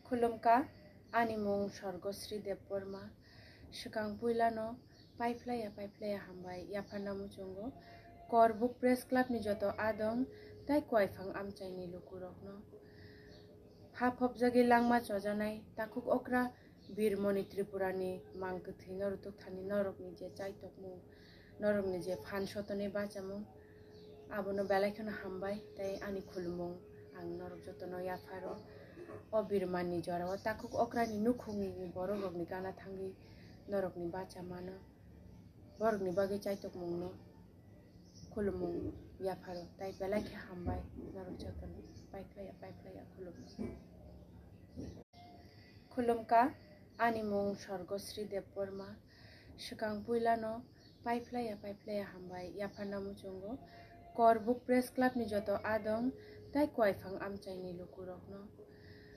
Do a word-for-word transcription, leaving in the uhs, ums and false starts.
Khulumkha, ani mung Sorgosri Debbarma. Swkang puilano paiphlaiya paiphlaiya hambai yapharna muchungo. Korbuk Press Club ni joto adong tai Koiphang amchaini lukurokno. Ha phobjagwi langma chojanai takhuk okra Birmoni Tripurani mang kwthwino rwtwkthani norokni je chaitokmung, norokni je phan sotoni bachamung, abono belai kheno hambai tei ani khulumung ang norok jotono yapharo. O Birmani jorao takhuk okrani nukhungni borokrokni gana thangwi norokni bachamano, borokni bagwi chaitokmungno khulumung yapharo tei belai khe hambai norok jotono paiphlaiya paiphlaiya khulumung. Khulumkha, ani mung Sorgosri Debbarma. Swkang puilano paiphlaiya paiphlaiya hambai yapharna muchungo. Korbuk Press Club ni joto adong tai Koiphang amchaini lukurokno.